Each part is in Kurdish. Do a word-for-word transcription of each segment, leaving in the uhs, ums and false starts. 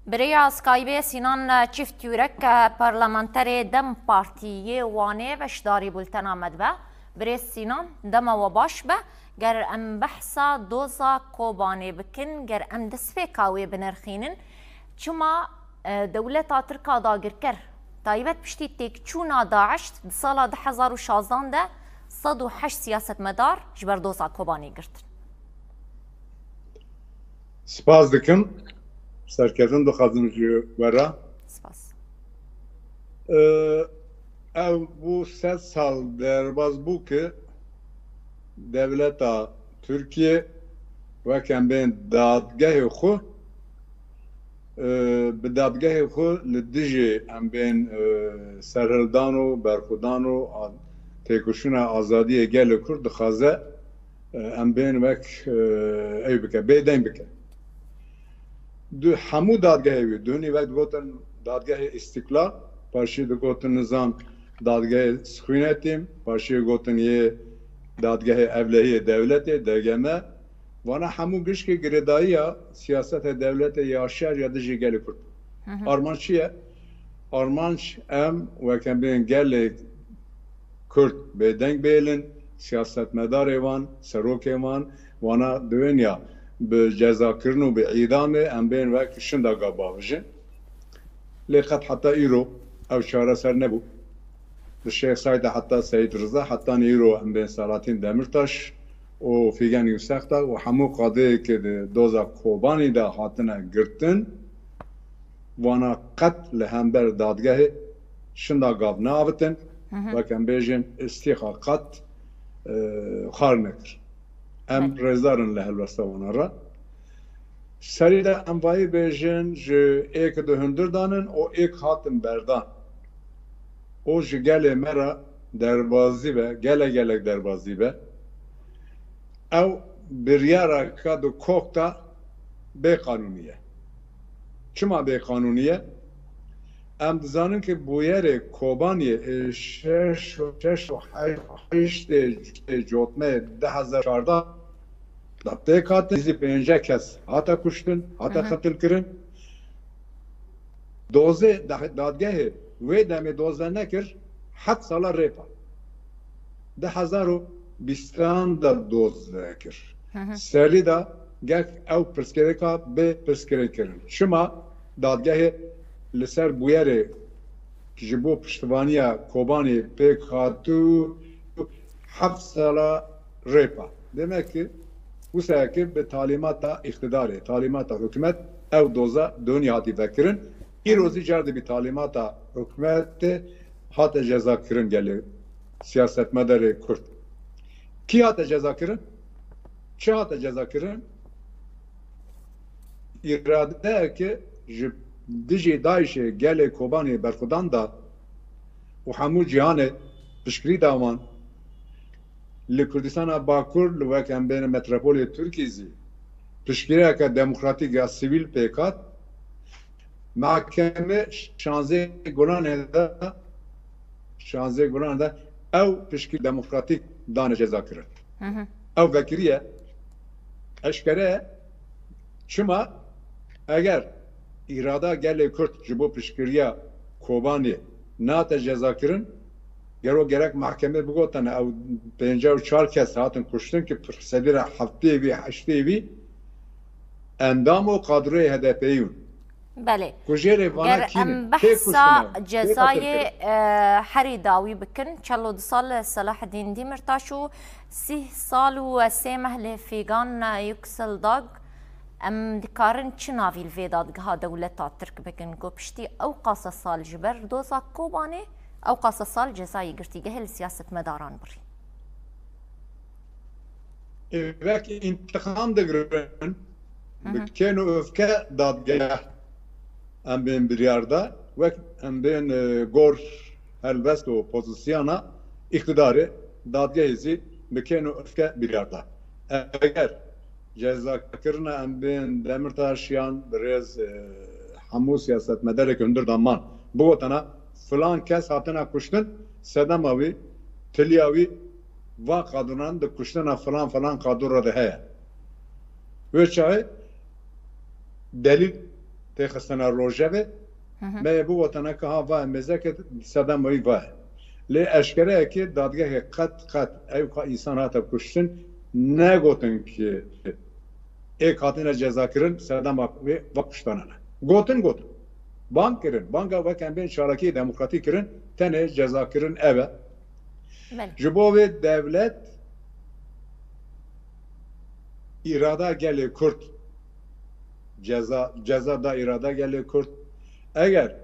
Bi rêya Skypeê Sînan Çift Yurek, parlamenterê DEM Partî yê Wanê beşdarî bultena me dibe. Birêz Sînan, dema we baş be. Ger em behsa doza Kobanê bikin, ger em destpêka wê binirxînin, çima, e, dewleta Tirk a dagirker, taybet piştî têkçûna DAIŞ di sala du hezar û şazdan de sed û heşt siyasetmedar ji ber doza Kobanê girtin? Spas dikim. Serkeftin dixwazim ji we re. Spas. Ee, ev bû sed sal derbaz bû ki dewleta Tirkiye wek em bên dadgehê xwe, e, bi dadgehê xwe li dijî em bên, e, serhildan û berxwedan û a-, têkoşîna azadiyê gelê Kurd dixwaze, e, em bên wek, e, ew bike, bêdeng bike. Di hemû dadgehê wî, dunî wek digotin dadgehê Îstiklal, paşî digotin nizam dadgehê Sixwînetîm, paşî gotin yê dadgehê Evlehiyê Dewletê, D G M, vana hemû gişkê girêdayiya siyaseta dewletê ya şer ya dijî gelê Kurd. Armanc çi ye? Armanc em wek em bên gelê Kurd bêdeng bêlin, siyasetmedarê wan, serokê wan, wana diwên ya bi cezakirin û bi îdamê em bên wek şinda gav bavijin. Lê qet heta îro ew çareser nebû. Li Şêx Saîd de heta Seyîd Riza, hetanî îro em bên Selahattin Demirtaş û Figen Yüksekdağ û hemû qadeyê ke di doza Kobanî de hatine girtin, wana qet li hember dadgehê şinda gav neavitin, wek em bêjin, îstîxa qet, e, xar nekir. Em rêzdar in li helwesta wana re. Serî de em vayî bêjin, ji êk di hundir danin û êk hatin berdan. Û ji gelê me re derbazî be, gelek gelek derbazî be. Ew biryara ka di kok de bêqanûnî ye. Çima bêqanûnî ye? Em dizanin ki bûyerê Kobaniyê ê şeş û şeş û heştê cotmeyê du hezar çardeh de pêk hatin, nêzî pêncî kes hate kuştin, hate qetilkirin. Dozê da-, dadgehê wê demê doz venekir, heft sala rêpa. Du hezar û bîstan de doz vekir. Serî de gek ew pirsgirêka bê pirsgirêk kirin. Çima dadgehê li ser bûyerê ji bo piştivaniya Kobanê pêk hatû heft sala rêpa? Demek ki wisa ki bi talîmata îqtidarê, talîmata hikûmet ew doza donî hatî vekirin. Îro zî car dibî talîmata hikûmetê hate cezakirin gelê siyasetmedarê Kurd. Kî hate cezakirin? Çi hate cezakirin? Îradeyeke ji dijî DAIŞê gelê Kobanê berxwedan da û hemû cîhanê piştgirî da wan. Li Kurdistana Bakur, li wek em bêne metropolê Tirkî zî piştgiriyeke demokratîk ya sivîl pêk hat. Mahkeme şanzê Gulanê de, şanzê Gulanê de ew piştgirî demokratîk dane ceza kirin. Ew vekiriye eşkere ye. Çima? Eger îrada gelê Kurd ji bo piştgiriya Kobanê nate cezakirin, gero gerek mahkemê bigotene ew pêncî û çar kes hatin kuştin ki pir sedî re heftê vî, heştê vî endam û kadroyê H D P'yê yûn. Belê. Ku jêrê vana Ger kî ne? Em Kê kuştine? behsa Kê cezayê qetil e, herî dawî bikin, çel û du sal li Selaheddîn Dîmirtaş û sîh sal û sê meh li Fîgan Yükseldag, em dikarin çi navî li vê dadgeha dewleta Tirk bikin ku piştî ew qasa sal ji ber doza Kobanê, ew qasa sal cezayê girtîgehê li siyasetmedaran birî? Wek întiqam digirin, bi kên û öfke dadgeh em bên biryar da, wek em bên, e, gor helbest û pozisyona îqtidarê dadgehê zî bi kên û öfke biryar da. Eger cezakirina em bên Demirtaş yan birêz, e, hemû siyasetmedarek hundir da man bigotana filan kes hatina kuştin, sedema wî, tiliya wî, va kadronan di kuştina filan filan kadro de heye. Wê çaxê delîl tê xistine rojevê. Me yê bigotina ki ha va mêzeke sedema wî va ye. Lê eşkere ye ki dadgehê qet qet ew ka însan hate kuştin negotin ki êk hatine cezakirin sedema wê va kuştana ne. Gotin, gotin. Bang kirin. Banga wek em bên çalakiyê demokratîk kirin, tenê cezakirin ev e. Belê. Ji bo vê dewlet îrada gelê Kurd ceza, ceza da îrada gelê Kurd. Eger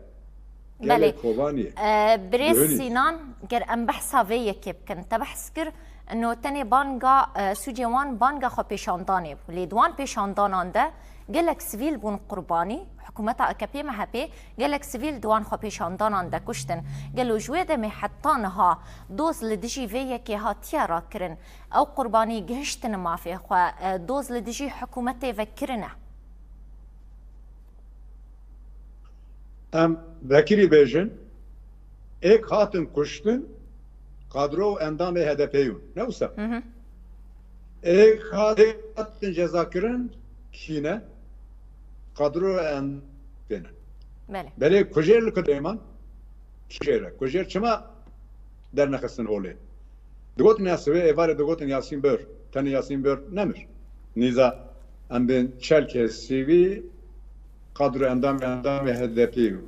gelê Belê. Kobaniyê Ee, Birêz Gönül. Sinan, ger em behsa vê yekê bikin, te behs kir, no tenê banga, e, sûcê wan banga xwepêşandanê bû. Lê di wan pêşandanan de gelek sivîl bûn qurbanî, hikûmeta A K P M H P gelek sivîl di wan xwepêşandanan de kuştin. Gelo ji wê demê heta niha doz li dijî vê yekê hatiye rakirin? Ew qurbanî gihiştine mafê xwe, e, doz li dijî hikûmetê ve kirine? Em vekirî bêjin, êk hatin kuştin, kadro û endamê H D P'yê yûn. Ne wisa? Hı hı. Êk hat-, êk hatin cezakirin kî ne? Kadro en-, têne. Belê. Belê kujêr li kudê man? Kujêr e. Kujêr çima dernexistin holê? Digotin ya sivê êvarê digotin Yasîn Bör. Tenê Yasîn Bör nemir. Nîza em bên çel kesî wî kadro endamê, endamê H D P'yê bû.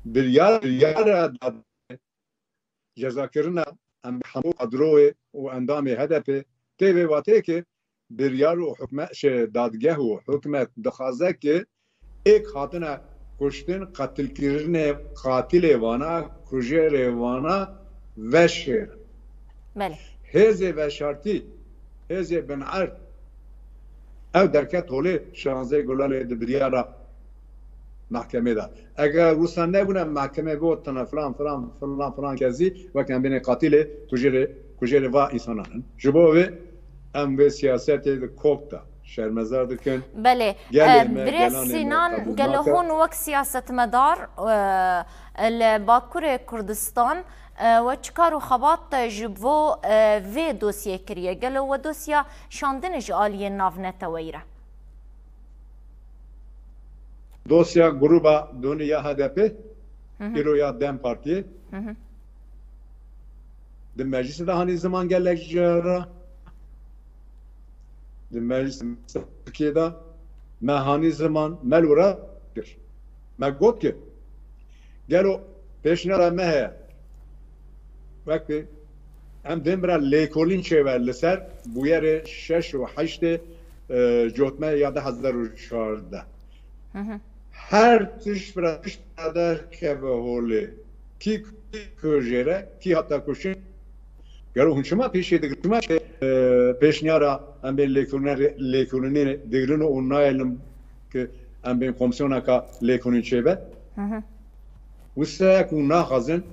Biryar, biryara da-, cezakirina em hemû kadroyê û endamê H D P tê vê watê ki biryar û hikûmet, şey, dadgeh û hikûmet dixwaze ki êk hatine kuştin, qatilkirinê, qatilê vana, kujêrê vana veşêrin. Belê. Hêzê veşartî, hêzê bin erd, ew derket holê şanzeyê Gulalê di biryara mehkemê de. Eger wisa nebûne, mehkemê bigotine filan, filan, filan, filan kesî, wek em bênê qatilê, kujêrê, kujêrê va însanan in. Ji bo wê em vê siyasetê di kok de şermezar dikin. Belê. Gelê Em, me, Birêz gelanê me Sinan, qebûl gelo nake. Hûn wek siyasetmedar, e, li Bakurê Kurdistan, e, we çi kar û xebat te ji bo, e, vê dosyê kiriye? Gelo we dosya şandinê ji aliyê navneteweyî re? Dosya gruba donî ya H D P, Hı hı. îro ya DEM Partiyê. Hı hı. Di meclisê de hanî ziman gelek cara. Di meclisê de me hanî ziman me li wira kir. Me got ki, gelo pêşniyara me heye. Wek em dê bira lêkolîn çêbe li ser bûyerê şeş û heştê, e, cotme ya du hezar û çardeh. Hı hı. Her tişt bira tişt derkeve holê. Kî, kî kujêre, kî hata kuştin. Gelo hûn çima pêşê digirin? Çima, e, pêşniyara em bên lêkolînê, lêkolînê digirin û nayelin ki em bên komsiyoneka lêkolîn çêbe? Hı hı. Wisa ku naxwazin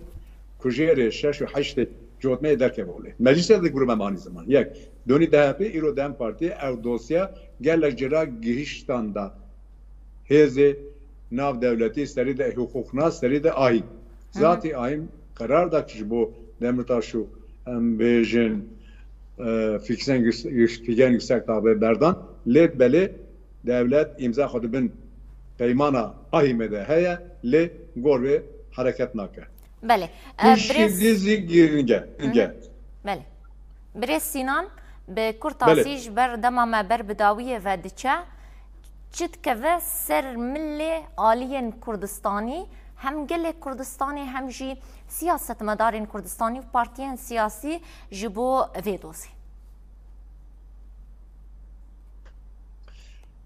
kujêrê şeş û heştê cotmeyê derkeve holê. Meclise de grûbe manî ziman. Yek. Donî D H P, îro DEM Partî, ew dosya gelek cara gihiştan da hêzê navdewletî, serî de hiqûqnas, serî de ahîm. Hı hı. Zatî ahîm qerar da ki ji bo Demirtaş û em bêjin, e, Fîgen Yüksek, Fîgen Yüksek tabe berdan. Lê belê dewlet îmza xwe di bin peymana ahîmê de heye, lê gor wê hereket nake. Belê. E, Piştî birêz- vî zî girîng e, Hı hı. girîng e. Belê. Birêz Sînan, bi kurtasî Belê. ji ber dema me ber bi dawiyê ve diçe, çi dikeve ser milê aliyên Kurdistanî, hem gelê Kurdistanê hem jî siyasetmedarên Kurdistanî û partiyên siyasî ji bo vê dosê?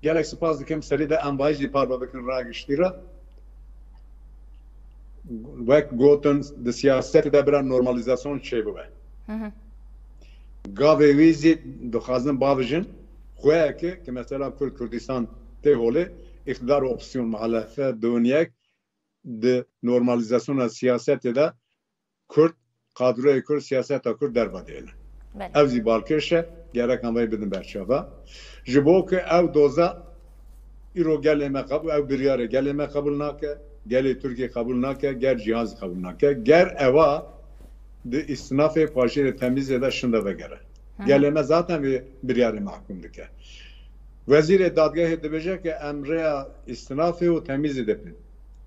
Gelek spas dikim, serî de em vayî jî parve bikin ragiştî re. Wek gotin, di siyasetê de bira normalîzasyon çêbibe. Hı hı. Gavê wî zî dixwazin bavijin, xweyeke ki mesela Kurd Kurdistan tê holê, îqtidar û opsiyon, muhalefe, doniyek di normalîzasyona siyasetê de Kurd, kadroyê Kurd, siyaseta Kurd derva dihêlin. Belê. Ev zî balkêş e, gerek em vê bidin berçava. Ji bo ku ew doza îro gelê me qebûl, ew biryarê gelê me qebûl nake, gelê Tirkiyê qebûl nake, ger cîhan zî qebûl nake. Ger ewa di îstinafê paşêrê temîzê de şinde vegere. Hı. Gelê me zaten vê biryarê mahkûm dike. Wezîrê dadgehê dibêje ke em rêya îstinafê û temîzê dipin.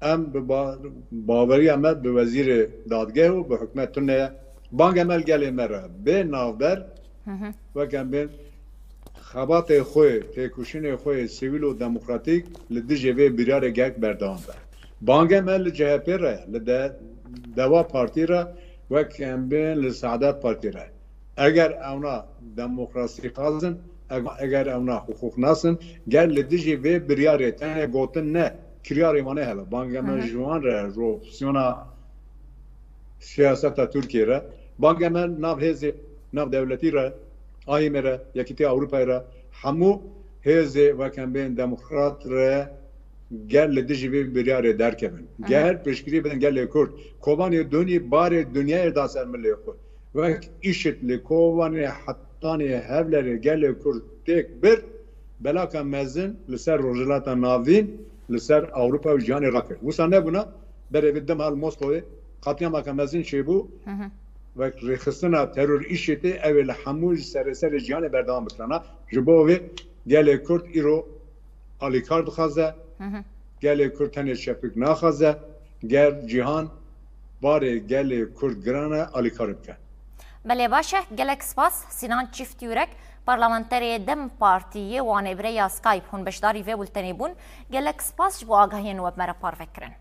Em bi ba-, baweriya me bi wezîrê dadgeh û bi hikûmet tune ye. Banga me li gelê me re bê navber, weke bên xebatê xwe, têkoşînê xwe yê sivîl û demokratîk li dijî vê biryarê gelek berdewam be. Banga me li C H P re, li de-, Deva Partî re, wek em bên li Saadet Partî re. Eger ewna demokrasî xwazin, eg-, eger ewna hiqûq nasin, ger li dijî vê biryarê tenê gotin ne, kiryarê wan ê hebe. Banga me ji wan re, ji opsiyona siyaseta Tirkiyê re, banga me nav hêzê nav dewletî re, A Y M re, Yekîtiya Ewropayê re, hemû hêzê wek em bên demokrat re ger li dijî vê biryarê derkevin. Ger piştgirî bidin gelê Kurd. Kobanê Donî barê dinyayê da ser milê xwe. Wek IŞİD li Kobanê, Hetanê, Hewlerê gelê Kurd têk bir, belaka mezin li ser Rojhilata Navîn, li ser Ewropa û cîhanê rakir. Wisa nebûna, berê vê dema li Moskowê qetlîameke mezin çêbû. Wek rêxistina teror IŞİDê ew ê li hemû serê serê cîhanê berdewam bikirana. Ji bo vê gelê Kurd îro alîkar dixwaze, gelê Kurd tenê çepik naxwaze, ger cîhan barê gelê Kurd giran e, alîkar bike. Belê, baş e. Gelek spas. Sinan Çîftyurek, parlamenterê DEM Partî yê Wanê, bi rêya Skype hûn beşdarî vê bultenê bûn. Gelek spas ji bo agahiyên we bi me re parve kirin.